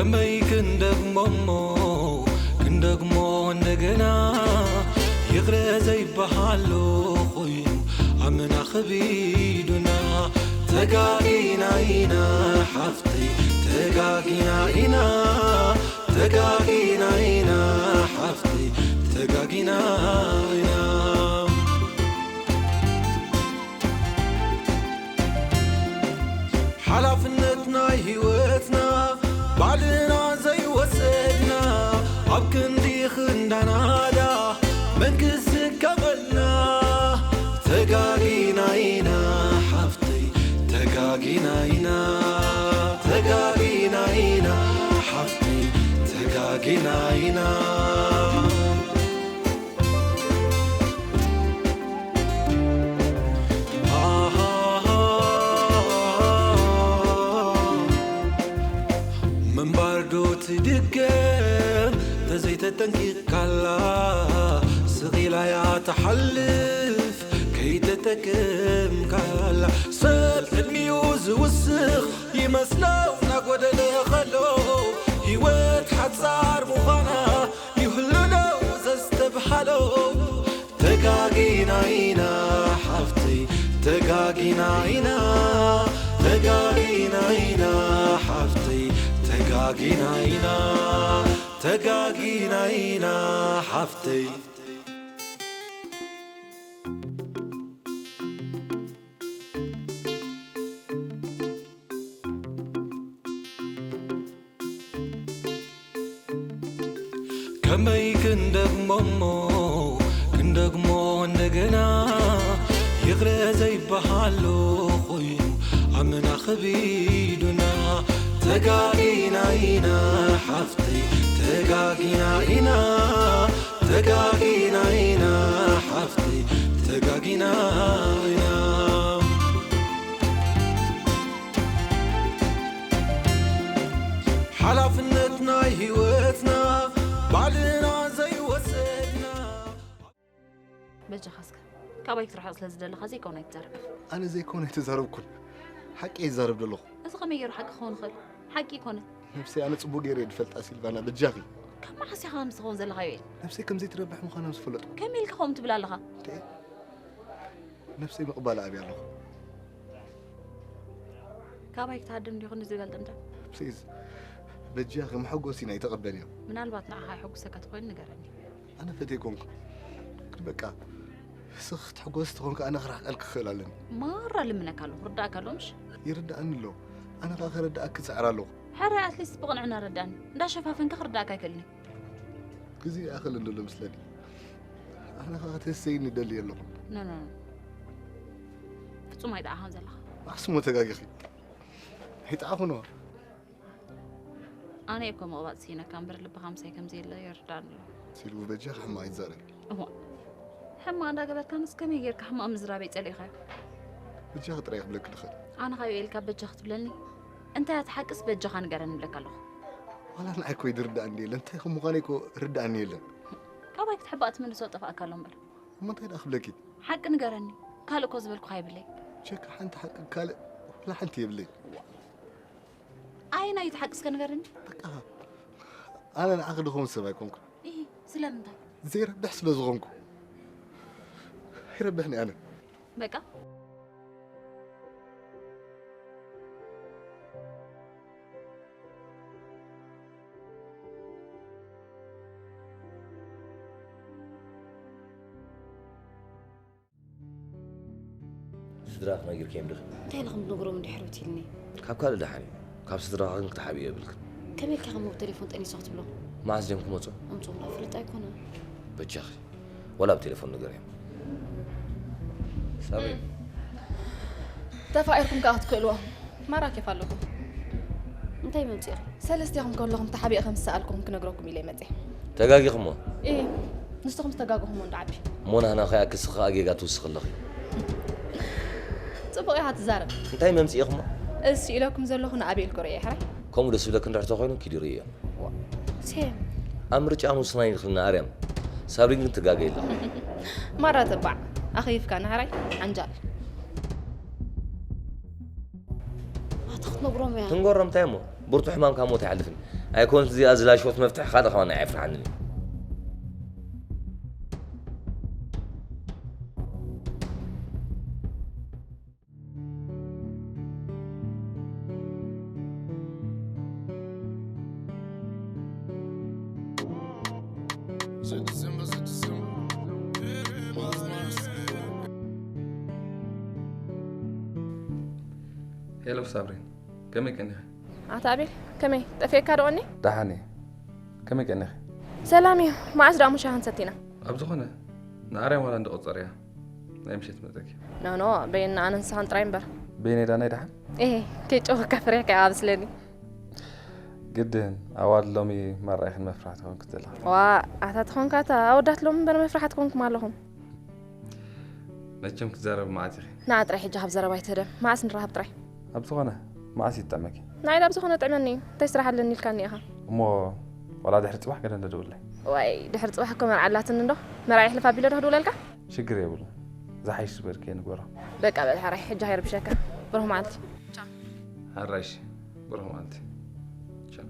ከመይ ክንደግሞ እሞ ክንደግሞ እንደገና ይቕረ ዘይበሃሎ ኮይኑ ኣምና ኸቢዱና ተጋጊና ኢና ሓፍተይ ተጋጊና ኢና ተጋጊና ኢና ሓፍተይ ተጋጊና ኢና ሓላፍነት ናይ ህይወትና ባዕልና ዘይወሰድና ኣብ ክንዲ ክንዳናዳ መንግስቲ ከበልና ተጋጊና ኢና ሓፍተይ ተጋጊና ኢና ተጋጊና ኢና ሓፍተይ ተጋጊና ኢና ምንባር ዶ ትድገም ተዘይተጠንቂቕካላ ስቕ ኢላ እያ ትሓልፍ ከይተጠቀምካላ ሰብ ዕድሚኡ ዝውስኽ ይመስሎ እናጎደለ ኸሎ ህይወት ሓጻር ምዃና ይህሉ ዶ ዘስተብሃሎ ተጋጊና ኢና ሓፍተይ ተጋጊና ኢና ተጋጊና ኢና ሓፍተይ ተጋጊና ኢና ተጋጊና ኢና ሓፍተይ ከመይ ክንደግሞ እሞ ክንደግሞ እንደገና ይቕረ ዘይበሃሎ ኮይኑ ኣምና ኸቢዱና ተጋጊና ኢና ሓፍተይ ተጋጊና ኢና ተጋጊና ኢና ሓፍተይ ተጋጊና ኢና ሓላፍነት ናይ ህይወትና ባዕልና ዘይወሰድና በጃኻ እስከ ካባይ ክትርሕቕ ስለ ዝደለኻ ዘይኮነ ኣይትዛረብ ኣነ ዘይኮነ ኣይተዛረብኩን ሓቂ ይዛረብ ዘለኹ እዚ ከመይ ገይሩ ሓቂ ክኸውን ይኽእል ሓቂ ይኮነ ነብሰይ ኣነ ጽቡቅ ገይረ እየ ዝፈልጣ ሲልቫና በጃኺ ካብ መዓስ ኢኻ ከምዚ ትኸውን ዘለኻ ዮኤል ነብሰይ ከም ዘይትረብሕ ምዃና ምስ ፈለጥኩ ከመይ ኢልካ ከምኡ ትብል ኣለኻ ነብሰይ ምቕባል ኣብያ ኣለኹ ካባይ ክትሃድም ዲኹ ንዝበልጥ እንዳ ፕሊዝ በጃኺ መሐጎሲና ኣይተቐበልዮ ምናልባት ንዓኻ ይሐጉሰካ ተኾይኑ ንገረኒ ኣነ ፈትየ ኮንኩ ግን በቃ ስኽ ክትሕጎስ ተኾንካ ኣነ ክረሕቀልክ ክኽእል ኣለኒ ማራ ልምነካ ኣለኹ ርዳእካ ኣሎ ምሽ ይርዳእኒ ኣሎ ኣነ ኸዓ ከረዳእክ ክጽዕር ኣለኹ ሕራይ ኣትሊስት ብቕንዕና ረዳእኒ እንዳሸፋፈንካ ክርዳእካ ኣይክእልኒ ግዜ ይኣኽል እንድሎ ምስለኒ ኣነ ኸዓ ክትህሰይኒ ደልየ ኣለኹ ኖ ኖ ፍጹም ኣይጠዓኻን ዘለኻ ኣስሞ ተጋጊኺ ኣይጠዓኹ ነዋ ኣነ እኮ ምቕባጽ ስኢነካ እምበር ልብኻ ምሳይ ከም ዘየለ ይርዳእኒ ኣሎ ሲልቡ በጃ ክሕማ ኣይዛረብ እዋ ሕማቕ እንዳገበርካንስ ከመይ ጌርካ ሕማቕ ምዝራበይ ጸሊእኻዮ በጃኺ ጥራይ ክብለኪ ድኽእል ኣነ ካብ ዮኤል ካብ በጃ ክትብለኒ እንታይ እያ ትሓቅስ በጃኻ ንገረኒ እብለካ ኣለኹ ዋላ ንዓይ እኮ ይድርዳእኒ የለን እንታይ ከም ምዃነይ እኮ ርዳእኒ የለን ካባይ ክትሕባእ ትምልሶ ጠፋእካ ኣሎ እምበር እሞ እንታይ ደኣ ክብለኪ ሓቂ ንገረኒ ካልእ እኮ ዝበልኩኻ የብለይ ቸካ ሓንቲ ሓቂ ካልእ ዋላ ሓንቲ የብለይ ኣየናይ እዩ እቲ ሓቂ እስከ ንገረኒ በቃ ኣነ ንዓኺ ድኸውን ሰብ ኣይኮንኩን ኢ ስለምንታይ ዘይረብሕ ስለ ዝኾንኩ ኣይረብሕን ኣነ በቃ ስድራኽ ነጊርክዮም ዲኺ? እንታይ ኢልኩም ትነግሮም እንድሕር ትብልኒ? ካብ ካልእ ደሓን እዩ። ካብ ስድራኻ ግን ክትሓብእዮ የብልክን። ከመይ ኢልካ ከም ብቴሌፎን ጠኒሶ ክትብሎ? መዓስ ድዮም ክመጹ? ኣምጽኦም ዶ ፍልጥ ኣይኮነ። በጃኺ። ወላ ብቴሌፎን ንገርዮም። ሳብሪን። ተፋቒርኩም ከኣ ክትክእልዎ። ማራ ኬፍ ኣለኩም። እንታይ መምጺእኺ? ሰለስቴኹም ከለኹም ተሓቢኤ ከም ዝሰኣልኩኹም ክነግረኩም ኢለ መጺኤ። ተጋጊኹሞ? እየ። ንስኹም ዝተጋገኹሞ እንዶ ዓቢ። እሞ ናህና ከኣ ክስኺ ከኣ ጌጋ ትውስኺ ኣለኺ። ጽቡቕ ኢኻ ትዛረብ። እንታይ መምጺእኹሞ? እሱ ኢለኩም ዘለኹ ንኣቤል ክርእዮ ሕራይ። ከምኡ ደስ ዝብለኪ እንድሕር ተኾይኑ ኪዲ ርእዮ። ዋ፣ ሴም። ኣብ ምርጫ ምውሳን ኣይንኽልን ኣርያም። ሳብሪን ግን ትጋገ የላ። ማራ ተባዕ። ኣኺፍካ ንሕራይ ዓንጃል። ኣታ ክትነግሮም እያ። ትንገሮም እንታይ እሞ? ብርቱዕ ሕማም ካብ ሞት ኣይሓልፍን። ኣይኮንስ እዚኣ ዝላሸወት መፍትሕ ካልእ ከማን ኣይፍትሓንን እዩ። ሄሎ ሳብሪን፣ ከመይ ቀኒኺ? ኣታ ኣቤል፣ ከመይ ጠፊእካ ዶ ቀኒ? ደሓን እየ። ከመይ ቀኒኺ? ሰላም እዩ። መዓስ ደኣ ሙሻ ክንሰቲ ኢና? ኣብ ዝኾነ ንኣርያም ዋላ እንዶ ቆጸር እያ። ናይ ምሸት መጸኪ። ኖ፣ ኖ፣ በይና ኣነን ንስኻን ጥራይ እምበር። በይነይ ዳናይ ደሓን? ኤሄ፣ ከይጨወካ ፍሬሕ ከይኣብስለኒ። ግድን፣ ኣዋልድ ሎሚ ማራ ኢኽን መፍርሒ ትኾንክን ዘለኽን። ዋ፣ ኣታ ትኾንካ እታ ኣወዳት ሎሚ እምበር መፍርሒ ትኮንኩም ኣለኹም። መቸም ክትዛረብ መዓት ኢኺ። ንዓ ጥራይ ሕጂ ካብ ዘረባ ኣይትህደም። መዓስ ንራኸብ ጥራይ። ኣብ ዝኾነ፣ መዓስ ይጥዕመኪ? ንዓይ ኣብ ዝኾነ ጥዕመኒ እዩ። እንታይ ስራሕ ኣለኒ ኢልካኒ ኢኻ? እሞ ዋላ ድሕሪ ጽባሕ ገለ እንዶ ደውለይ። ዋይ፣ ድሕሪ ጽባሕ እኮ መርዓ ኣላትኒ እንዶ። መርዓ ይሕልፍ ኣቢለ ዶ ክድውለልካ? ሽግር የብሉን። ዝሓይሽ ዝበልክዮ ንግበሮ። በቃ በል ሓራይ፣ ሕጂ ከይረብሸካ። ብሩኽ መዓልቲ። ቻው። ሓራይ እሺ፣ ብሩኽ መዓልቲ። ቻው።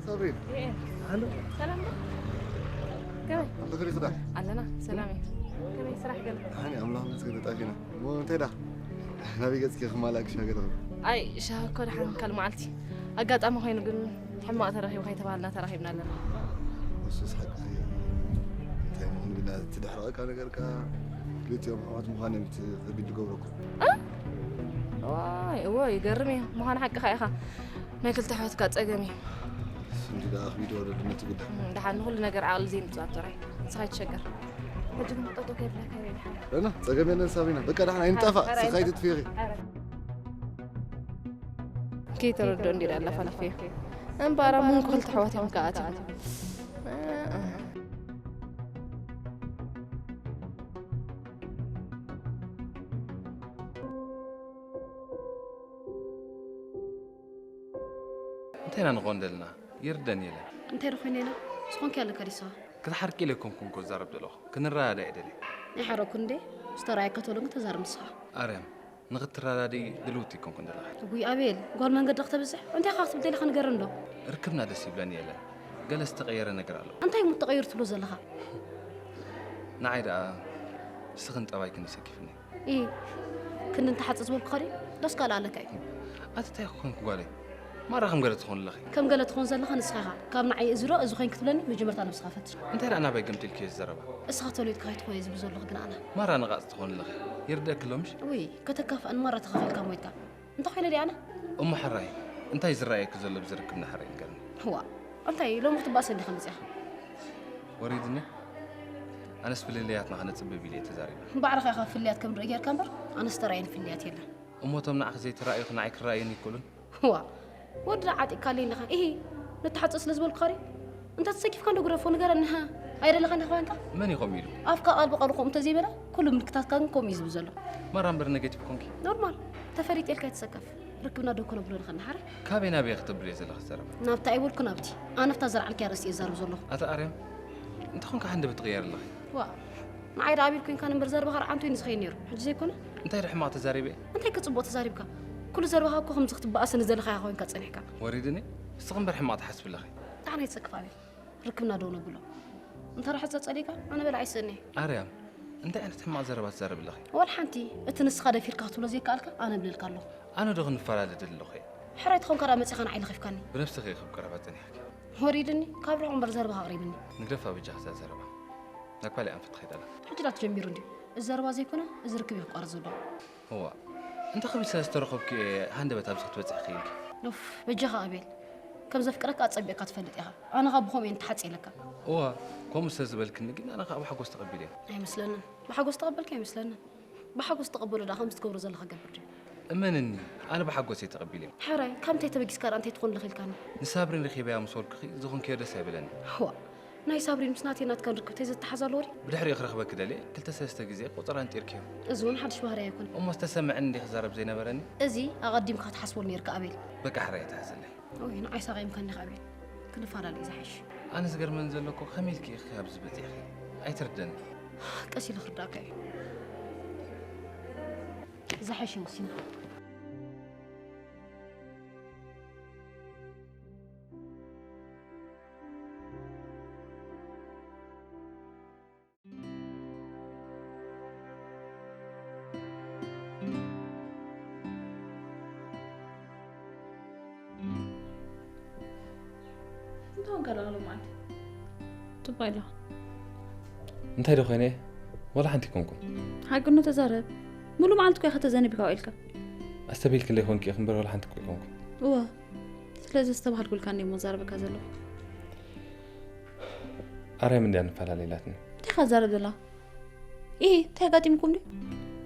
ሳብሪን። ይኤ። ኣነ ሰላም ዶ? ከመይ? ኣንተ ከመይ ክዳ? ኣለና፣ ሰላም እዩ። ከመይ ስራሕ ገለ? ኣነ ኣምላኽ መስገን ተጣፊና። እሞ እንታይ ዳ? ናበይ ገጽኪ ክማላእ ክሻገር? ኣይ፣ ሻሂ እኮ ደሓን ካልእ መዓልቲ። ኣጋጣሚ ኮይኑ ግን ሕማቕ ተረኺቡ ከይተባሃልና ተራኺብና ኣለና። እሱስ ሓቂ። እንታይ ምዃኑ ግና እቲ ድሕረቐካ ነገርካ ክልቲኦም ኣሕዋት ምዃኖም እቲ ከቢድ ዝገብረኩም። እ? ዋይ፣ እዎ፣ ይገርም እዩ። ምዃኑ ሓቅኻ ኢኻ። ናይ ክልተ ኣሕዋትካ ጸገም እዩ። ስንዲ ደኣ ኣኽቢዶ ወረዱ ነቲ ጉዳይ። እም፣ ደሓን ንኹሉ ነገር ዓቕሊ ዘይምጽዋት ጥራይ። ንስኻ ኣይትሸገር። ሕጂ ግን ጠጠው ከይብለካ ይበል ሓራ። ደህና፣ ጸገም የለን ሳቢና። በቃ ደሓን ኣይንጣፋእ። ኧረ፣ ስኻ ኣይትጥፊ ኢኺ። ኧረ። ከይተረድኦ እንዲ ደኣ ኣላፋልፍ እየ። እምበኣር ኣብ መንጎ ክልተ ኣሕዋት እዮም ክኣትዩ። እንታይ ኢና ንኾን ዘለና? ይርደን የለን። እንታይ ዶ ኮይነ ኢለ? ዝኾንኪ ኣለካ ዲስኻ? ክትሓርቂ ኢለ ኣይኮንኩን እኮ ዝዛረብ ዘለኹ። ክንረዳዳእ እየ ደልየ። ኣይሓረኩን እንዴ? ዝተራእየካ ተሎ ግን ተዛረብ ንስኻ። ኣርያም፣ ንኽትረዳድኢ ድልውቲ ኣይኮንኩን ዘለኻ። እጉይ ኣቤል፣ ጓል መንገዲ ክተብዝሕ? እንታይ ኢኻ ክትብል ደሊኻ ንገረኒ ዶ? ርክብና ደስ ይብለኒ የለን። ገለ ዝተቐየረ ነገር ኣሎ። እንታይ እሞ ተቐይሩ ትብሎ ዘለኻ? ንዓይ ደኣ ንስኽን ጠባይክን እዩ ሰኪፍኒ። ኢ፣ ክንዲ እንተሓጽእ ዝበልኩኻ ድዩ? ዶስ ካልእ ኣለካ እዩ? ኣቲ እንታይ ኮንኩ ጓለይ? ማራ ከም ገለ ትኾን ኣለኺ። ከም ገለ ትኾን ዘለኻ ንስኻ ኢኻ። ካብ ንዓይ እዚ ዶ እዚ ኮይን ክትብለኒ መጀመርታ ነብስኻ ፈትሽ። እንታይ ደኣ ናበይ ገምጢልክዮ እዚ ዘረባ? እስኻ ተልዩትካ ከይትኾን እየ ዝብል ዘለኹ ግን ኣነ። ማራ ነቓጽ ትኾን ኣለኺ። ይርደእኪ ኣሎ ምሽ? ውይ፣ ከተካፍኣኒ ማራ ተኻኺልካ ሞይትካ። እንተኾይነ ድኣ ኣነ? እሞ ሕራይ፣ እንታይ ዝረኣየኪ ዘሎ ብዝርክብና ሕራይ ንገርኒ። ዋእ፣ እንታይ ሎሚ ክትባእሰኒ ኢኻ መጺኻ? ወሪድኒ? ኣነስ ፍልልያትና ከነጽብብ ኢለ እየ ተዛሪበ። ባዕልኻ ኢኻ ፍልልያት ከም ንርኢ ጌርካ እምበር፣ ኣነስ ተራእየኒ ፍልልያት የለን። እሞ እቶም ንዓኺ ዘይተራእዩኺ ንዓይ ክረኣዩኒ ኣይክእሉን? ዋእ፣ ወዲ ደኣ ዓጢቕካለይ ኣለኻ። ኢሂ፣ ንተሓጽእ ስለ ዝበልኩኻ ድዩ? እንተ ተሰኪፍካ እንዶ ግረፎ፣ ንገረኒ፣ ሃ? ኣይደለኻን ዲኻ ኮንካ? መን እዩ ከምኡ ኢሉ? ኣፍካ ቃል ብቃሉ ከምኡ እንተዘይበለ፣ ኩሉ ምልክታትካ ግን ከምኡ እዩ ዝብል ዘሎ። ማራ እምበር ኔጌቲቭ ኮንኪ። ኖርማል። ተፈሊጠ ኢልካ ኣይትሰከፍ። ርክብና ደው ከነብሎ ንኽእል ኢና፣ ሓራይ? ካበይ ናበይ ክትብልዮ ዘለኺ ዘረባ? ናብቲ ኣይበልኩ ናብቲ። ኣነ ኣብታ ዘልዓልክያ ርእሲ እየ ዝዛረብ ዘለኹ። ኣታ ኣርያም፣ እንተ ኾንካ ሃንደበት ትቕየር ኣለኺ። ዋእ፣ ንዓይ ደኣ ኣቢል ኮንካኒ እምበር ዘረባኻ ርዓንቱ እዩ ንዝኸይድ ነይሩ። ሕጂ ዘይኮነ? እንታይ ዶ ሕማቕ ተዛሪበ? እንታይ ከ ጽቡቕ ተዛሪብካ? ኩሉ ዘረባኻ እኮ ከምዚ ክትበኣሰኒ ዝደለኻዮ ኮይንካ ጸኒሕካ። ወሪድኒ? ንስኺ እምበር ሕማቕ ትሓስቢ ኣለኺ። ደሓን ኣይትሰክፍ ኣቤል። ርክብና ደው ነብሎ። እንተ ርሕጸ ጸሊእካ፣ ኣነ በላ ኣይስእኒ። ኣርያም፣ እንታይ ዓይነት ሕማቕ ዘረባ ትዛረቢ ኣለኺ? ዋላ ሓንቲ፣ እቲ ንስኻ ደፊርካ ክትብሎ ዘይከኣልካ፣ ኣነ እብለልካ ኣለኹ። ኣነ ዶ ክንፈላለ ደሊ ኣለኹ እየ? ሕራይ ተኾንካ ደኣ መጺኻ ንዓይ ለኺፍካኒ። ብነብስኺ ኢኺ ቀረባ ጸኒሕኪ። ወሪድኒ፣ ካብ ርሑቕ እምበር ዘረባኻ ኣቕሪብኒ። ንግደፋ በጃኺ እዛ ዘረባ። ናብ ካልእ ኣንፈት ትኸይድ ኣላ። ሕጂ ደኣ ተጀሚሩ እንድዩ። እዚ ዘረባ ዘይኮነ፣ እዚ ርክብ እዩ ክቋረጽ ዘለዎ። እዋ፣ እንታይ ክብል ስለ ዝተረኸብኩ እየ ሃንደበት ኣብዚ ክትበጽሒ ክኢልኪ? ኡፍ፣ በጃኻ ኣቤል። ከም ዘፍቅረካ ኣጸቢቕካ ትፈልጥ ኢኻ። ኣነ ኸኣ ብኸምኡ እየ ንተሓጽ ኢለካ። እዋ፣ ከምኡ ስለ ዝበልክኒ ግን ኣነ ኸኣ ብሓጎስ ተቐቢለዮ። ኣይመስለንን። ብሓጎስ ተቐበልካ ኣይመስለንን። ብሓጎስ ተቐበሎ ደኣ ከምዚ ትገብሮ ዘለኻ ገብር ድዩ? እመንኒ፣ ኣነ ብሓጎስ እየ ተቐቢለዮ። ሕራይ፣ ካብ ምንታይ ተበጊስካ ደኣ እንታይ ትኾን ኣለኺ ኢልካኒ? ንሳብሪን ረኺበያ ምስ በልኩኺ ዝኾንክዮ ደስ ኣይበለኒ። ዋእ፣ ናይ ሳብሪን ምስ ናተይ ናትካን ርክብ ተዘተሓዝ ኣለዎ ድዩ? ብድሕሪኡ ክረኽበኪ ደልየ ክልተ ሰለስተ ግዜ ቁጽራ ኣንጢርክዮ። እዚ እውን ሓድሽ ባህሪ ኣይኮነን። እሞ ዝተሰምዐኒ እንድየ ክዛረብ ዘይነበረኒ? እዚ ኣቐዲምካ ክትሓስበሉ ነይርካ ኣቤል። በቃ ሕራይ ኣይትሓዘለይ። ኦይ፣ ንዓይ ሳቒምካኒ ኢኻ ኣቤል። ክንፈላለ እዩ ዝሓይሽ። ኣነ ዝገርመኒ ዘሎ እኮ ከመይ ኢልኪ ኢኺ ኣብዚ በጺሕኺ? ኣይትርደኒ። ቀስ ኢለ ክርዳእካ እዩ። ዝሓሸ ወሲንካ። እንታይ ኾንካ ኣለኻ ሎማዓንቲ? ጽቡቕ ኣለኻ። እንታይ ዶ ኮይነ? ዋላ ሓንቲ ኣይኮንኩን። ሓቂ ኖ ተዛረብ። ሙሉ መዓልቲ እኮ ኢኻ ተዘንቢካ ውዒልካ። ኣስተብሂልክለይ ኮንኪ ኢኺ እምበር ዋላ ሓንቲ እኮ ኣይኮንኩን። እወ። ስለዚ ዝተባሃልኩልካ እንድየ እሞ ዛረበካ ዘለኹ። ኣርያም እንድያ ንፈላለ ኢላትኒ። እንታይ ኢኻ ትዛረብ ዘለኻ? ኢሂ፣ እንታይ ኣጋጢምኩም ድዩ?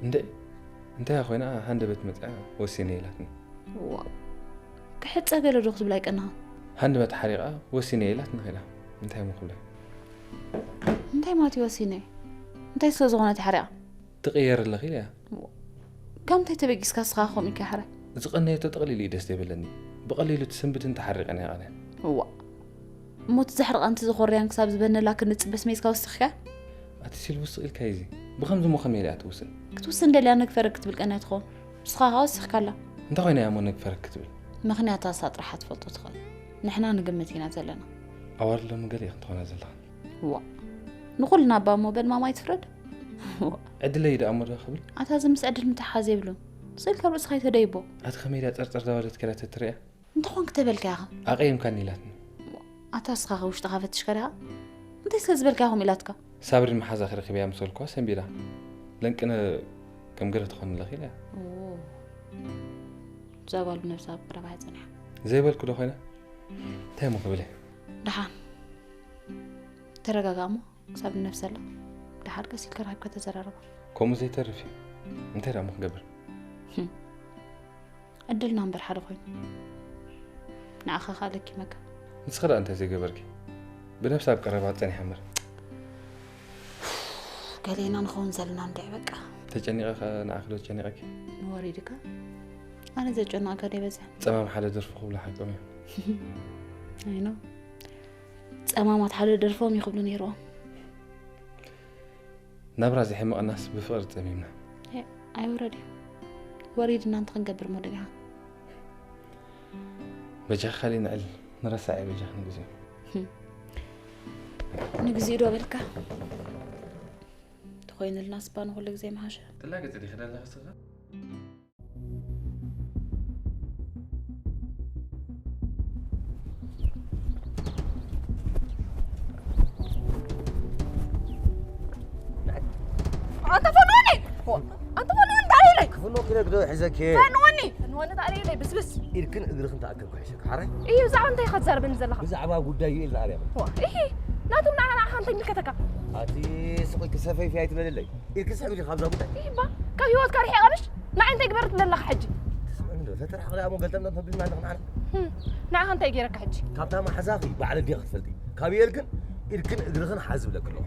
እንደ እንታይ ኮይና ሃንደበት መጽያ ወሲነ ኢላትኒ። ዋው። ክሕጸ ገለ ዶ ክትብል ኣይቀናኻ? ሃንደበት ሓሪቓ ወሲነ ኢላትኒ ኸይዳ። እንታይ እሞ ክብለ? እንታይ ማለት እዩ ወሲነ? እንታይ ስለ ዝኾነት ሓሪቓ? ትቕየር ኣለኺ ኢለያ። ዋው። ካብ ምንታይ ተበጊስካ እስኻ ከምኡ ኢልካ ሓራይ? ዝቐነየቶ ጠቕሊሉ እዩ ደስ ዘይብለኒ። ብቐሊሉ ትስንብትን ተሓሪቐን ኣይቐንያን። ዋው። እሞ እቲ ዘሕርቓን እቲ ዝኾርያን ክሳብ ዝበነላ ክንጽበስ መይዝካ ወሲኽካ? ኣቲ ሲል ውስቕ ኢልካ እዩ እዚ። ብኸምዚ እሞ ከመይ ኢላ እያ ትውስን? ክትውስን ደልያ ነግፈረክ ክትብል ቀንያ ትኸውን። ንስኻ ኸኣ ወሲኽካላ። እንታይ ኮይና እያ እሞ ነግፈረክ ክትብል? ምኽንያታ እሳ ጥራሕ እያ ትፈልጦ ትኸውን። ንሕና ንግምት ኢና ዘለና። ኣዋልድ ሎሚ ገለ ኢኽን ትኾና ዘለኽን። ዋእ። ንኹልና እባ እሞ በል ማማ ኣይትፍረድ። ዋእ። ዕድለይ ደኣ እሞ ዶ ክብል? ኣታ እዚ ምስ ዕድል ምትሓሓዝ የብሉን። ስቕ ኢልካ ኣብ ርእስኻ ኣይተደይቦ። ኣቲ ከመይ ድያ ጸርጸር ዳበለት ከይዳ ተትርእያ? እንተኾንክ ተበልካ ኢኻ። ኣቐይምካኒ ኢላትኒ። ኣታ እስኻ ኸ ውሽጥኻ ፈቲሽካ ዲኻ? እንታይ ስለ ዝበልካ ኢኹም ኢላትካ? ሳብሪን መሓዛኺ ረኺበያ ምስ በልኩዋ ሰንቢዳ። ለንቅነ ከም ገለ ትኾኒ ኣለኺ ኢለያ። ኦ። እዛ ጓል ብነብሳ ኣብ ቀረባ እያ ጸኒሓ። ዘይበልኩ ዶ ኮይነ? እንታይ እሞ ክብል እየ? ደሓን። ተረጋጋእ እሞ ክሳብ ንነብሰላ። ደሓር ቀስ ኢልካ ረኺብካ ተዘራረባ። ከምኡ ዘይተርፍ እዩ። እንታይ ደኣ እሞ ክገብር? ህም። ዕድልና እምበር ሓደ ኮይኑ። ንዓኻ ከኣ ለኪመካ። ንስኺ ደኣ እንታይ ዘይገበርኪ? ብነብሲ ኣብ ቀረባ ጸኒሐ እምበር። ገሌና ንኸውን ዘለና እንድዒ በቃ። ተጨኒቐ ከ ንዓኺ ዶ ጨኒቐኪ? ንወሪድካ? ኣነ ዘጨነቐካ ዶ ይበዝሕ? ጸማም ሓደ ደርፎ ክብሉ ሓቆም እዮም። ኣይ ኖ። ጸማማት ሓደ ደርፎም ይኽብሉ ነይሮም። ናብራ ዘይሕመቐናስ ብፍቕሪ ጸሚምና። ኤ፣ ኣይወረድ እዩ። ወሪድና እንተ ክንገብር እሞ ደሊኻ። በጃኺ ካልእ ንዕል፣ ንረሳዕ በጃኺ ንግዚኡ። ህም። ንግዚኡ ዶ በልካ? ተኾይኑልና ስባ ንኹሉ ግዜ ምሓሸ። ትላገጺ ዲኺ ደለኺ ስኻ? ኣንተ ፈንወኒ! ኦ፣ ኣንተ ፈንወኒ፣ እንታይ ኢለይ? ክፍኖ ክለ ግዶ ይሕዘኪ። ፈንወኒ! ፈንወኒ፣ እንታይ ኢለይ? ብስብስ! ኢድክን እግርኽን ተኣከብኩ ሕሸክ፣ ሓራይ? እዩ፣ ብዛዕባ እንታይ ኢኻ ትዛረበኒ ዘለኻ? ብዛዕባ ጉዳይ ዩኤል ንኣርያም። ዋ፣ ኢሂ! ናቱም ንዓ፣ ንዓኻ እንታይ ይምልከተካ? ኣቲ ስቕ ኢልኪ ሰፈይፊ ኣይትበልለይ። ኢድኪ ስሕቢ ኢልኪ ካብዛ ጉዳይ። ኢሂ፣ እባ፣ ካብ ህይወትካ ርሒቐ ምሽ? ንዓይ እንታይ ግበር ትብል ኣለኻ ሕጂ? ትስምዕኒ ዶ? ተተረሓቕ ደኣ እሞ ገልጠምጠም ተብልና ኣለኻ ንዓና። ህም፣ ንዓኻ እንታይ ገይረካ ሕጂ? ካብታ መሓዛኺ ባዕለ ዲኻ ክትፈልጢ። ካብ ዩኤል ግን ኢድክን እግርኽን ሓዝ ዝብለኪ ኣለኹ።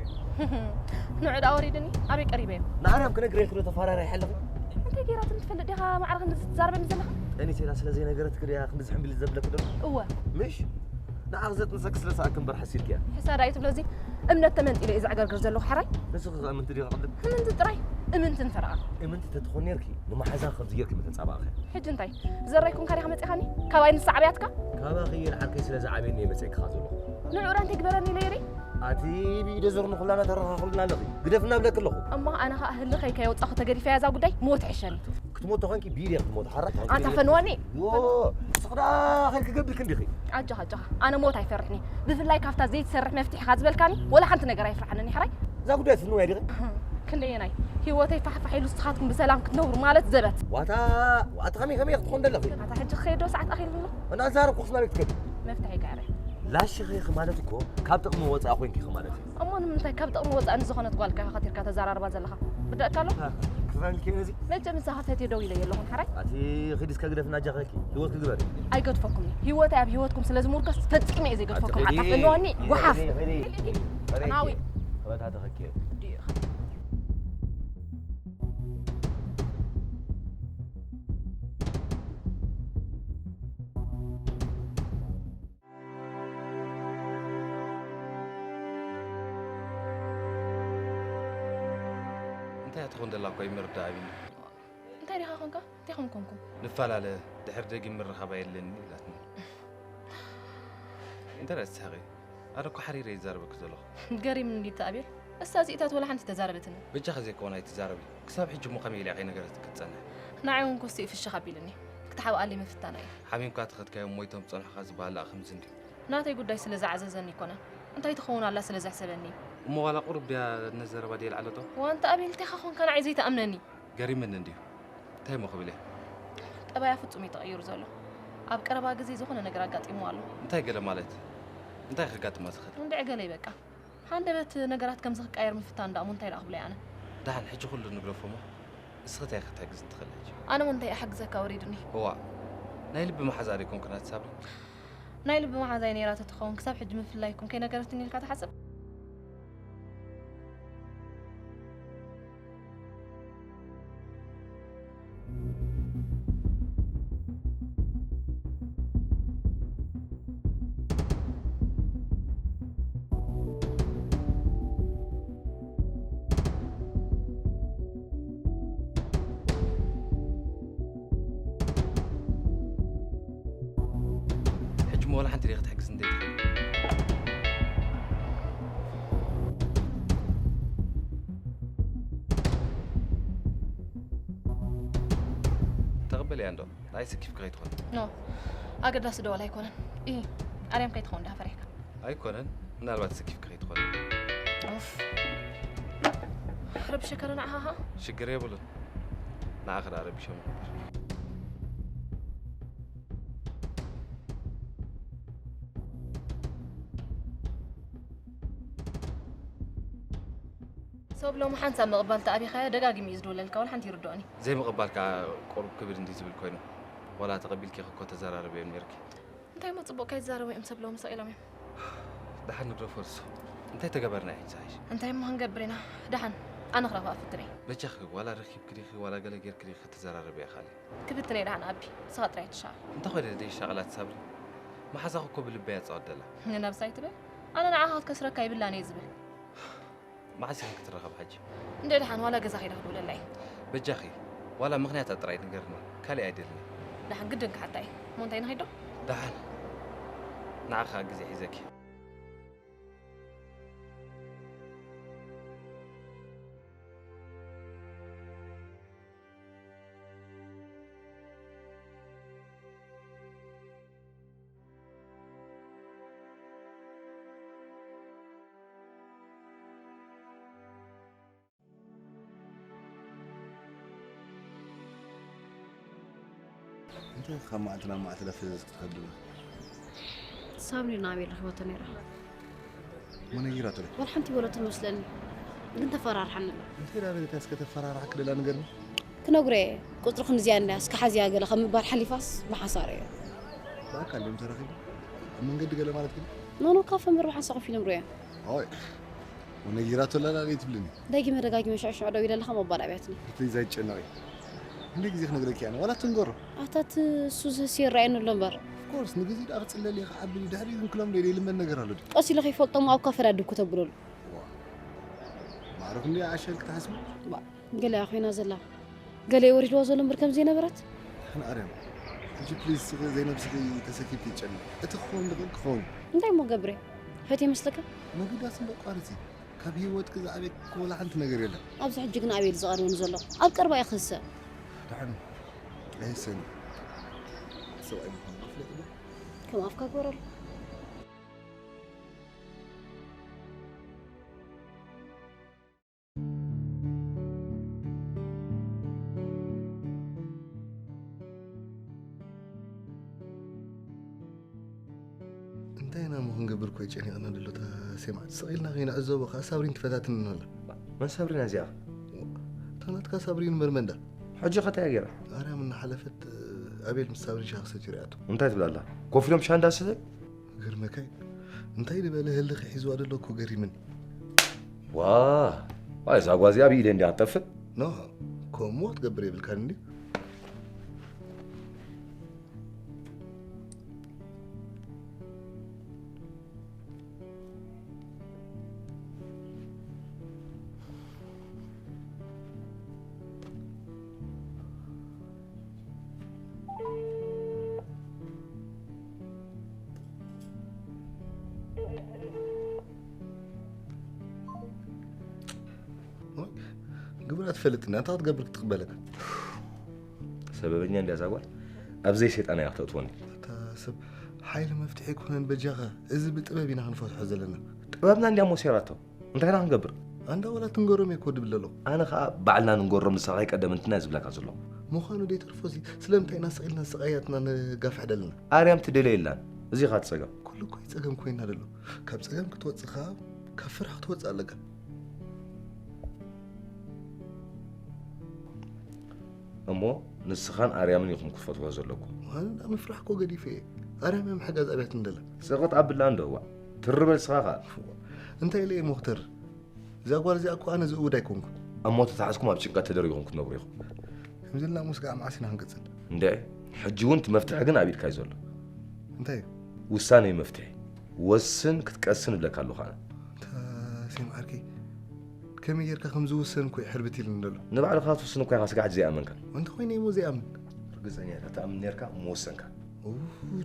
ንዑ ደኣ ወሪድኒ፣ ኣበይ ቀሪበዮ? ንኣርያም ክነግረኪ ዶ ተፈራሪሐ ኣለኺ? እንታይ ገይራትኒ ትፈልጥ ዲኻ ማዕረ ክንድዚ ትዛረበኒ ዘለኻ? ጠኒሰ ኢላ ስለ ዘይነገረትኪ ድያ ክንድዚ ሕምቢል ዘብለኪ ዘሎ? እወ። ምሽ? ንዓኺ ዘጥንሰኪ ስለ ዝኣክል እምበር ሓሲርኪ እያ። ሕሳዳ እዩ ትብሎ እዚ እምነት ተመንጢለ እዩ ዘዕገርግር ዘለኹ ሓራይ። ንስኺ ኸኣ እምንቲ ዲኺ ቅድም? እምንቲ ጥራይ፣ እምንትን ፈረቓ። እምንቲ ተትኾኒ ነርኪ፣ ንመሓዛ ከምዚ ጌርኪ ምተጻባእኺ። ሕጂ እንታይ? ዘራይ ኮንካ ዲኻ መጺኻኒ? ካባይ ንሳ ዓብያትካ? ካባኺ የልዓልከይ ስለ ዝዓብየኒ እየ መጺኤኪ ዘለኹ። ንዑ ራ እንታይ ግበረኒ ኢለ ኢለይ? ኣቲ ብኢደ ዞርኒ ኩላና ተረኻኽብልና ኣለኺ። ግደፍና እብለኪ ኣለኹ። እሞ ኣነ ኸኣ ህልኸይ ከየውጻኹ ተገዲፈያ እዛ ጉዳይ ሞት ይሕሸኒ። ክትሞት ተኾንኪ ብኢደ ክትሞት ሓራ። ኣታ ፈንወኒ። ዎ፣ ንስኺ ደኣ ኸይድኪ ገብርኪ እንዲኺ። ኣጆኻ፣ ኣጆኻ። ኣነ ሞት ኣይፈርሕን እየ። ብፍላይ ካብታ ዘይትሰርሕ መፍትሒኻ ዝበልካኒ፣ ወላ ሓንቲ ነገር ኣይፍርሓንን እየ፣ ሕራይ? እዛ ጉዳይ ትፍንዋ ዲኺ? ክንደየናይ? ህይወተይ ፋሕፋሕ ኢሉ ንስኻትኩም ብሰላም ክትነብሩ ማለት ዘበት። ዋታ፣ ዋታ ከመይ፣ ከመይ ክትኾን ደለኺ? ኣታ ሕጂ ክኸይድ ዶ ሰዓት ኣኺሉ ኣሎ? እና ዛረብኩ ክስና ቤት ትከዲ። መፍትሒ ይቀዕረ። ላሽ ኸይኺ ማለት እኮ ካብ ጥቕሚ ወፃኢ ኮይንኪ ኢኺ ማለት እዩ። እሞ ንምንታይ ካብ ጥቕሚ ወፃኢ ንዝኾነት ጓል ኢኻ ከቲርካ ተዘራርባ ዘለኻ? ብደቅካ ኣሎ? ክፈንኪ ነዚ? መቸም ንስኻ ፈትየ ደው ኢለ የለኹን፣ ሓራይ? ኣቲ ኺዲ እስከ ግደፍና ጃኸኪ። ህይወት ክግበር። ኣይገድፈኩምን። ህይወተይ ኣብ ህይወትኩም ስለ ዝምርኮስ ፈጺመ እየ ዘይገድፈኩም። ኣቲ ኺዲ፣ ኣታ ፈንወኒ፣ ኺዲ፣ ጎሓፍ። ኺዲ፣ ኺዲ። ኺዲ። ጸናዊ። ኺዲ። ኺዲ። እያ ትኾን ዘላ እኮ ይምርዳ ኣቢኒ። እንታይ ዲኻ ኾንካ? እንታይ ኾን ኮንኩ? ንፈላለ፣ ድሕሪ ደጊም ምርኻብ ኣየድልየኒ ኢላትኒ። እንታይ ደኣ ትስሕቂ? ኣነ እኮ ሓሪረ ይዛረበኪ ዘለኹ። ገሪምኒ እንዲ ኣቤል። እሳ እዚእታት ወላ ሓንቲ ተዛረበትኒ። በጃኺ ዘይኮነ ኣይትዛረቢ። ክሳብ ሕጂ እሞ ከመይ ኢላ ከይነገረትኪ ትጸንሕ? ንዓይ እውን ኮስቲኡ ፍሽኽ ኣቢልኒ። ክትሓብኣለይ ምፍታና እዩ። ሓሚምካ ተኸድካዮም ሞይቶም ጸንሑኻ ዝበሃል ደኣ ከምዚ እንድዩ። ናተይ ጉዳይ ስለ ዝዓዘዘኒ ኣይኮነን። እንታይ ትኸውን ኣላ ስለ ዘሕሰበኒ እዩ። እሞ ዋላ ቁሩብ ድያ ነዚ ዘረባ ድየ ኣልዓለቶ? ዋንታ ኣቤል፣ እንታይ ኾንካ ንዓይ ዘይትኣምነኒ? ገሪምኒ እንድዩ። እንታይ እሞ ክብል እየ? ጠባያ ፍጹም እዩ ተቐይሩ ዘሎ። ኣብ ቀረባ ግዜ ዝኾነ ነገር ኣጋጢምዋ ኣሎ። እንታይ ገለ ማለት? እንታይ ከጋጥማ ዝኽእል? እንድዒ ገለ ይበቃ። ሃንደበት ነገራት ከምዚ ክቀየር ምፍታን ደኣ እሞ እንታይ ደኣ ክብሎ እየ ኣነ? ደሓን ሕጂ ኩሉ ንግደፎ እሞ እስኺ እንታይ ክትሕግዝኒ ትኽእሊ ሕጂ? ኣነ እውን እንታይ እሓግዘካ ወሪዱኒ። እዋእ፣ ናይ ልቢ መሓዛ ዶ ኣይኮንክን ኣቲ ሳብሪ? ናይ ልቢ መሓዛይ ነይራ ተትኸውን ክሳብ ሕጂ ምፍልላይኩም ከይነገረትኒ ኢልካ ትሓስብ? ሕጂ እሞ ዋላ ሓንቲ ደይ ክትሕግዝ እንዴት? ተቐበልያ እንዶ፣ ንዓይ ሰኪፍኪ ከይትኾን። ኖ፣ ኣገዳሲ ደወል ኣይኮነን። ኢ፣ ኣርያም ከይትኸውን ዲኻ ፈሪሕካ? ኣይኮነን፣ ምናልባት ሰኪፍኪ ከይትኾን። ኡፍ። ረብሸካ ዶ ንዓኻ ኸኣ? ሽግር የብሉን። ንዓኺ ደኣ ረቢሾም ነበር። ሰብ ሎሚ ሓንሳብ ምቕባል ተኣቢኻዮ ደጋጊሙ እዩ ዝድውለልካ፣ ዋላ ሓንቲ ይርድኦኒ። ዘይምቕባል ከኣ ቁሩብ ክብድ እንድዩ ዝብል ኮይኑ። ዋላ ተቐቢልኪ እኮ ተዘራርብዮም ነይርኪ። እንታይ እሞ ጽቡቕ ከይዛረቡ እዮም ሰብ ሎሚ ሰቕ ኢሎም እዮም። ደሓን ንግደፎ ርሶ። እንታይ ተገበርና እዩ ዝሓይሽ? እንታይ እሞ ክንገብር ኢና? ደሓን ኣነ ክረኽባ እፍትን እየ። በጃኺ ዋላ ረኺብኪ ዲኺ ዋላ ገለ ጌርኪ ዲኺ ክትዘራረብያ ኢኺ። ክብትን እየ ደሓን ኣቢ፣ ንስኻ ጥራይ ትሻቐል። እንታይ ኮይነ ደይሻቐላት ሳብሪ? መሓዛኺ እኮ ብልበይ እያ ትጻወት ደላ። ንነብሳ ኣይትበል። ኣነ ንዓኻ ክትከስረካ ይብላን እየ ዝብል። መዓስ ኢኺ ክትራኸብ ሓጂ? እንደ ደሓን ዋላ ገዛ ከይደ ክድውለላ እየ። በጃኺ ዋላ ምኽንያታ ጥራይ ንገርኒ፣ ካሊእ ኣይደልን። ደሓን ግድን ክሓታ እየ። እሞ እንታይ ንኸይድ ዶ? ደሓን ንዓኻ ግዜ ሒዘኪ። እንታይ ካብ መዓልቲ ናብ መዓልቲ ዳፈዘዝክ ትኸድ? ሳብሪና ኣበይ ረኺባቶ ነይራ? እሞ ነጊራቶ ዶ? ወላ ሓንቲ በለቶ መስለኒ፣ ግን ተፈራርሓኒ ኣላ። እንታይ ዳ በለታ እስከ ተፈራርሓኪ ደላ ንገርኒ? ክነግሮ እየ። ቁጽሪ ክንዚኣ እንድያ እስከ ሓዚያ ገለ ካብ ምባል ሓሊፋስ ብሓሳር እየ። ብኣካል ድዮም ተራኺቡ? ኣብ መንገዲ ገለ ማለት ግን? ኖ፣ ኖ፣ ካፈ እምበር ብሓንሳእ ኮፍ ኢሎም ርእዮም። ኦይ፣ እሞ ነጊራቶ ኣላ ደኣ ትብልኒ? ደጊመ ደጋጊመ ሽዑ ሽዑ ደዊለልኻ ምባል ኣብያትኒ። ፕሊዝ ኣይትጨነቒ። ክንደይ ግዜ ክነግረኪ ኣነ? ዋላ ትንገሮ። ኣታ እቲ እሱ ዝህሲ ይረኣየኒ ኣሎ እምበር። ኦፍኮርስ፣ ንግዜ ደኣ ክጽለል እየ፣ ክዓቢ ድዩ፣ ድሕሪኡ ግን ክለምዶ ኢለ ይልመድ ነገር ኣሎ ድዩ? ቀስ ኢለ ከይፈልጦ እሞ ኣብ ካፈ ዳድብ ክተብለሉ። ዋ፣ ማዕረ ክንደይ ዓሻ ኢልኪ ትሓስቢ? ባ፣ ገለ እያ ኮይና ዘላ። ገለ እዩ ወሪድዋ ዘሎ እምበር ከም ዘይነበረት። ንሓን ኣርያም፣ ሕጂ ፕሊዝ ስኺ ዘይነብስኺ ተሰኪፍኪ ይጨነቕ። እቲ ክኸውን ዝኽእል ክኸውን። እንታይ እሞ ገብረ? ፈትየ ይመስለካ? መግዳስ እምበር ቋርጺ። ካብ ህይወትኪ ዝዓብየኪ እኮ ወላ ሓንቲ ነገር የለን። ኣብዚ ሕጂ ግን ኣቤል ዝቐርበኒ ዘሎ። ኣብ ቀረባ እየ ክህሰ። ደሓን ኣይህሰን። ሰብኣይ ምዃኑ ፍለጥ ዶ? ከም ኣፍካ ግበረሉ። እንታይ ኢና እሞ ክንገብር እኮ ጨኒቕና ዘሎ። እታ ሴማዕ ስቕ ኢልና ከይንዕዘቦ ከኣ ሳብሪን ትፈታትንና ኣላ። መን ሳብሪና እዚኣ? እታ ናትካ ሳብሪን እምበር መን ዳ? ሕጂ ከ እንታይ እያ ገይራ? ኣርያም እናሓለፈት ኣቤል ምስ ሳብሪን ሻሂ ክሰትዩ ርእያቶ። እንታይ ትብል ኣላ? ኮፍ ኢሎም ሻሂ እንዳሰተዩ? ግርመካይ እንታይ ዝበለ ህልኽ ሒዝዋ ዘሎ እኮ ገሪምኒ። ዋ፣ ዋይ፣ እዛ ጓል እዚኣ ብኢደይ እንድያ ትጠፍእ። ኖ፣ ከምኡ ክትገብር የብልካን እንድዩ። ትፈልጥና እንታይ ክትገብር ክትቕበለካ? ሰበበኛ እንድያ እዛ ጓል። ኣብ ዘይሰይጣን እያ ክተእትወኒ። እታ ሰብ ሓይሊ መፍትሒ ኣይኮነን በጃኻ። እዚ ብጥበብ ኢና ክንፈትሖ ዘለና። ጥበብና እንድያ ሞሴራቶ። እንታይ ኢና ክንገብር? ኣንዳ ወላ ትንገሮም እየ ኮ ድብል ኣለኹ። ኣነ ኸኣ ባዕልና ንንገሮም ንስኻ ቀደም እንትና እየ ዝብለካ ዘለኹ። ምዃኑ ደይተርፎሲ ስለምንታይ ኢና ስቕ ኢልና ስቓያትና ንጋፍሕ ደለና? ኣርያም ትደልዮ የላን። እዚ ኸኣ እቲ ጸገም። ኩሉ እኮ እዩ ጸገም ኮይና ደሎ። ካብ ጸገም ክትወጽእ ኸኣ ካብ ፍርሒ ክትወጽእ ኣለካ። እሞ ንስኻን ኣርያምን ኢኹም ክትፈትዎ ዘለኩም። ኣነ እንዳ ምፍራሕ እኮ ገዲፈ እየ። ኣርያም እያ ምሕጋዝ ኣብያት እንደላ። ስቕጥ ኣብላ እንዶ እዋ። ትርበል ስኻ ኸኣ። እንታይ ኢለ እየ ሞኽተር? እዛ ጓል እዚኣ እኮ ኣነ ዝእውድ ኣይኮንኩን። እሞ ተታሒዝኩም ኣብ ጭንቀት ተደሪኹም ክትነብሩ ኢኹም። ከምዚ ኢልና ምስጋዕ መዓስ ኢና ክንቅጽል? እንድዒ፣ ሕጂ እውን እቲ መፍትሒ ግን ኣብ ኢድካ እዩ ዘሎ። እንታይ እዩ? ውሳነ እዩ መፍትሒ። ወስን ክትቀስን እብለካ ኣለኹ ኣነ። ተሴም ዓርከይ፣ ከመይ ጌርካ ከም ዝውሰን እኮ እዩ ሕርብት ኢሉኒ ዘሎ። ንባዕልኻ ትውስን እኮ ኢኻ ስጋዕ ዘይኣመንካ። እንተኾይነ እሞ ዘይኣምን? ርግጸኛ ኢኻ ትኣምን ኔርካ እሞ ወሰንካ። ኡ፣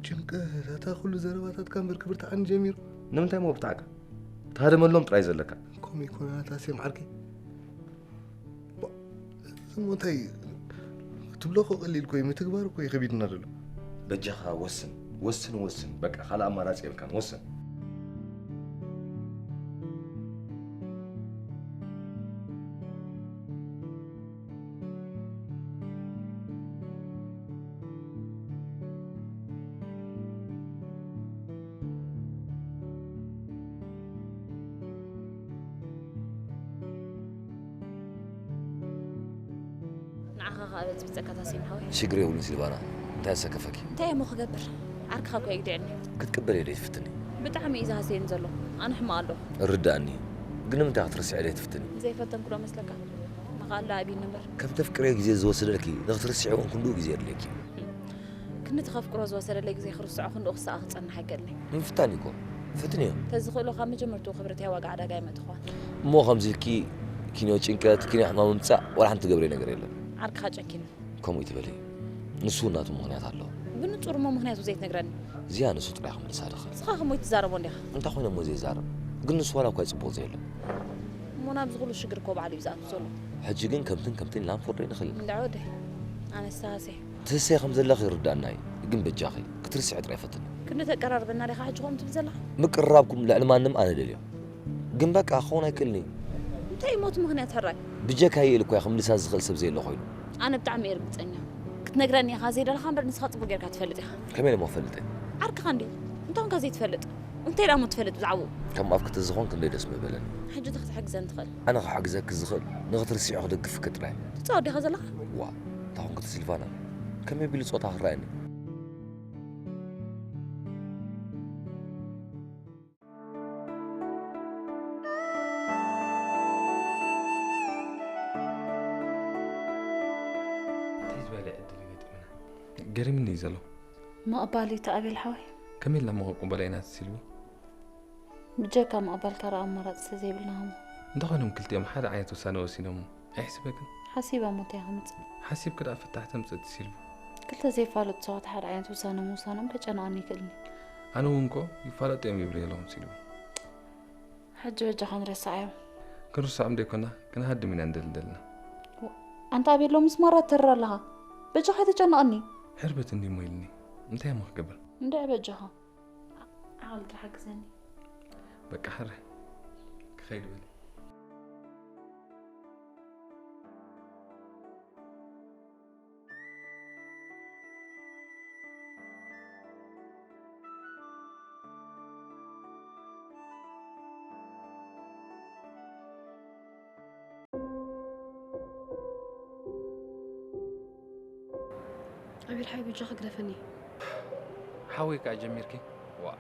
ጭንቀት፣ ኣታ ኩሉ ዘረባታትካ እምበር ክብርትዓኒ ጀሚሩ። ንምንታይ እሞ ብርትዓካ? ትሃደመሎም ጥራይ ዘለካ። ከምኡ ይኮነ ኣታ ሴም ዓርከይ። ባ-፣ እሞ እንታይ ትብሎ እኮ ቀሊል እኮ እዩ፣ ምትግባር እኮ እዩ ከቢድና ዘሎ። በጃኻ ወስን፣ ወስን፣ ወስን። በቃ ካልእ ኣማራጺ የብልካን፣ ወስን። ንዓኻ ኸኣ በጽቢጸካ ታሲም ሓወይ። ሽግር የብሉን ሲልቫና፣ እንታይ ኣሰከፈኪ? እንታይ እሞ ክገብር? ዓርክኻ እኮ የግድዐኒ። ክትቅበልዮ ዶ ትፍትኒ? ብጣዕሚ እዩ ዝሃስየኒ ዘሎ። ኣነ ሕማቕ ኣለኹ። እርዳእኒ። ግን ንምንታይ ክትርስዒ ዶ ትፍትኒ? ዘይፈተንኩ ዶ መስለካ? ንኻላ ኣቢኒ እምበር። ከም ተፍቅርዮ ግዜ ዝወሰደልኪ፣ ንኽትርስዒ እውን ክንድኡ ግዜ የድልየኪ እዩ። ክንዲ ተኸፍቅሮ ዝወሰደለይ ግዜ ክርስዖ ክንድኡ ክሳቐ ክጸንሕ ኣይክእልን እየ። ምፍታን እዩ እኮ። ፍትንዮ። ተዝኽእሎ ካብ መጀመርትኡ ክብርተይ ዋጋ ዕዳጋ ኣይመጥኽዋን። እሞ ከምዚ ኢልኪ ኪንዮ ጭንቀት፣ ኪንዮ ሕማም ምምጻእ ዋላ ሓንቲ ትገብርዮ ነገር የለን። ዓርክኻ ጨኪኒ። ከምኡ ይትበሊ። ንሱ እውን ናቱ ምኽንያት ኣለዎ። ብንጹር እሞ ምኽንያቱ ዘይትነግረኒ? እዚኣ ንሱ ጥራይ ክምልሳ ድኽእል። ንስኻ ከመይ ትዛረቦ እንዲኻ? እንታይ ኮይነ እሞ ዘይዛረብ? ግን ንሱ ዋላ እኳ ይጽቡቕ ዘየሎ። እሞ ናብዚ ኩሉ ሽግር እኮ ባዕሉ እዩ ዝኣቱ ዘሎ። ሕጂ ግን ከምትን ከምትን ኢልና ክንፈርዶ ኣይንኽእልን። እንዳ ወደይ፣ ኣነ ዝተሃስየ። ትህሰይ ከም ዘለኺ ይርዳእና እዩ፣ ግን በጃኺ ክትርስዒ ጥራይ ፈትኒ። ክንዲ ተቀራርበና ዲኻ ሕጂ ከምኡ ትብል ዘለኻ? ምቅርራብኩም ልዕሊ ማንም ኣነ ደልዮ። ግን በቃ ክኸውን ኣይክእልን እዩ። እንታይ እዩ ሞት ምኽንያት ሕራይ? ብጀካይ ኢሉ እኮ እየ ክምልሳ ዝኽእል ሰብ ዘየለ ኮይኑ። ኣነ ብጣዕሚ እየ ርግጸኛ። ክትነግረኒ ኢኻ ዘይደለኻ እምበር ንስኻ ጽቡቕ ጌርካ ትፈልጥ ኢኻ። ከመይ ኢለ እሞ ክፈልጥ እየ? ዓርክኻ እንድዩ። እንታይ ኮንካ ዘይትፈልጥ? እንታይ ደኣ እሞ ትፈልጥ ብዛዕባኡ? ከም ኣፍኪ ተዝኾን ክንደይ ደስ ምበለኒ። ሕጂ እንታይ ክትሕግዘኒ ትኽእል? ኣነ ክሕግዘኪ ዝኽእል ንኽትርስዕዮ ክደግፍኪ ጥራይ። ትጻወት ዲኻ ዘለኻ? ዋእ፣ እንታይ ኮንኪ እቲ ሲልቫና? ከመይ ኣቢሉ ጾታ ክረኣየኒ? እንታይ ዝበለ ዕድል ይገጥመና? ገሪምኒ እዩ ዘሎ። ምቕባል እዩ እቲ ኣቤል ሓወይ። ከመይ ኢልና እሞ ክንቅበሎ ኢና እቲ ሲልቪ? ብጀካ ምቕባል ካልእ ኣማራጺ ስለዘይብልና እሞ። እንተኾይኖም ክልቲኦም ሓደ ዓይነት ውሳነ ወሲኖም ኣይሕስበክን? ሓሲበ እሞ እንታይ ከምጽእ? ሓሲብኪ ደኣ ፍታሕ ተምጽእ እቲ ሲልቪ። ክልተ ዘይፋለጡ ሰባት ሓደ ዓይነት ውሳነ ምውሳኖም ከጨንቐኒ ይኽእልኒ። ኣነ እውን እኮ ይፋለጡ እዮም ይብሉ ዘለኹም ሲልቪ። ሕጂ በጃኻ ንረስዓዮም። ክንርስዖም ደይኮና ክንሃድም ኢና ንደሊ ዘለና። ኣንታ ኣቤሎ ምስማር ኣትተርር ኣለኻ። በጃኻ ኣይተጨንቐኒ። ሕርብት እንዲ እሞ ኢልኒ። እንታይ እሞ ክገብር? እንድዒ በጃኻ። ዓቕሊ ጥራሕ ሓግዘኒ። በቃ ሕረ። ክኸይድ በሊ። ኣቤል ሓይ በጃኻ ግደፈኒ። ሓወይ ከኣ ጀሚርኪ? ዋእ፣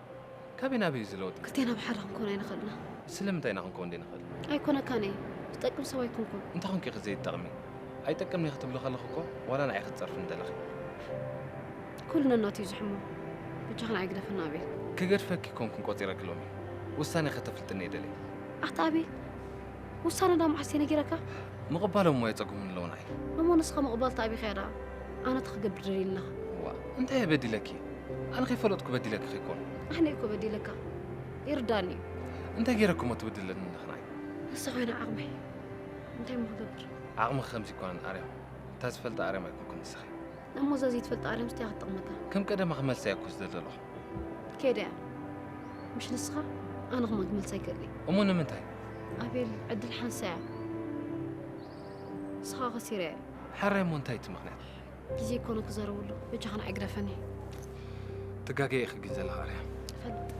ካበይ ናበይ እዩ ዝለወጥ? ክልቴና ብሓራ ክንኮን ኣይንኽእልና። ስለምንታይ ኢና ክንከውን ዘይንኽእል? ኣይኮነካን እየ። ትጠቅም ሰብ ኣይኮንኩን። እንታይ ኮንኪ ኢኺ ዘይትጠቕሚ? ኣይጠቅምን ኢኺ ትብሊ ከለኺ እኮ ዋላ ንዓይ ክትጸርፍኒ ደለኺ። ኩሉ ነናቱ እዩ ዝሕሞ። በጃኻ ንዓይ ግደፈኒ ኣቤል። ክገድፈኪ ኮንኩን ቆጺረኪ ሎሚ። ውሳኔ ከተፍልጥኒ እየ ደልየ። ኣታ ኣቤል፣ ውሳነ ዳ መዓስ እየ ነጊረካ? ምቕባሎም እሞ የጸግሙኒ ኣለዉ ንዓይ። እሞ ንስኻ ምቕባል ተኣቢኻዮ ደኣ ኣነ እንታይ ክገብር ደልየ ኣለኻ? ዋእ፣ እንታይ እየ በዲለኪ? ኣነ ከይፈለጥኩ በዲለኪ ከይኮነ። ኣነ እኮ በዲለካ። ይርዳኒ እዩ። እንታይ ገይረኪ እሞ ትብድለኒ ኣለኺ ንዓይ? ንሳ ኮይና ዓቕመይ። እንታይ እሞ ክገብር? ዓቕምኺ ከምዚ ኣይኮነን ኣርያም። እታ ዝፈልጣ ኣርያም ኣይኮንክን ንስኺ። እሞ እዛ ዘይትፈልጣ ኣርያም ስቲያ ክትጠቕመካ። ከም ቀደማ ክመልሳ እየ እኮ ዝደለኹ። ከይደ እያ። ምሽ ንስኻ ኣነ ከማን ክመልሳ ይክእል እየ። እሞ ንምንታይ? ኣቤል ዕድል ሓንሳ እያ። ንስኻ ከሲረ እያ። ሓራይ እሞ እንታይ እቲ ምኽንያት? ግዜ ይኮነ ክዛረበሉ በጃኻ ንዓይ ግደፈኒ። ትጋገ ኢኺ ግን ዘለኻ ኣርያም። እፈልጥ።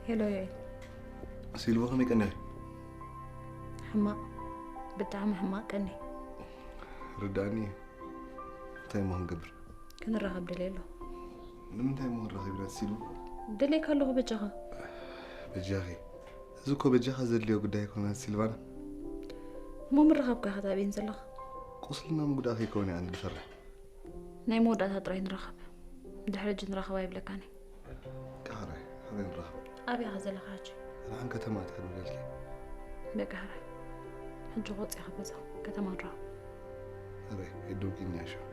ሄሎ ዮኤል። ሲልቮ ከመይ ቀኒኺ? ሕማቕ፣ ብጣዕሚ ሕማቕ ቀኒ። ርዳእኒ እዩ። እንታይ እሞ ክንገብር? ክንራኸብ ደልየ ኣለኹ። ንምንታይ እሞ ክንራኸብ ኢና ሲልቮ? ደልየካ ኣለኹ በጃኻ። በጃኺ። እዚ እኮ በጃኻ ዘድልዮ ጉዳይ ኣይኮነን ሲልቫና። እሞ ምርኻብካ ኢኻ ተኣበይን ዘለኻ? ቁስልና ምጉዳእ ከይከውን እየ ኣነ ዝፈርሕ። ናይ መወዳእታ ጥራይ ንራኸብ። ድሕሪ ሕጂ ንራኸብ ኣይብለካን እየ። በቃ ሕራይ፣ ሕራይ ንራኸብ። ኣበይ ኢኻ ዘለኻ ሕጂ? ንዓን ከተማ ትሕድ በልኪ። በቃ ሕራይ። ሕጂ ክወፅእ እየ ካብ ገዛ። ከተማ ንራኸብ። ሕራይ፣ የደውኪ እኛ ሸው።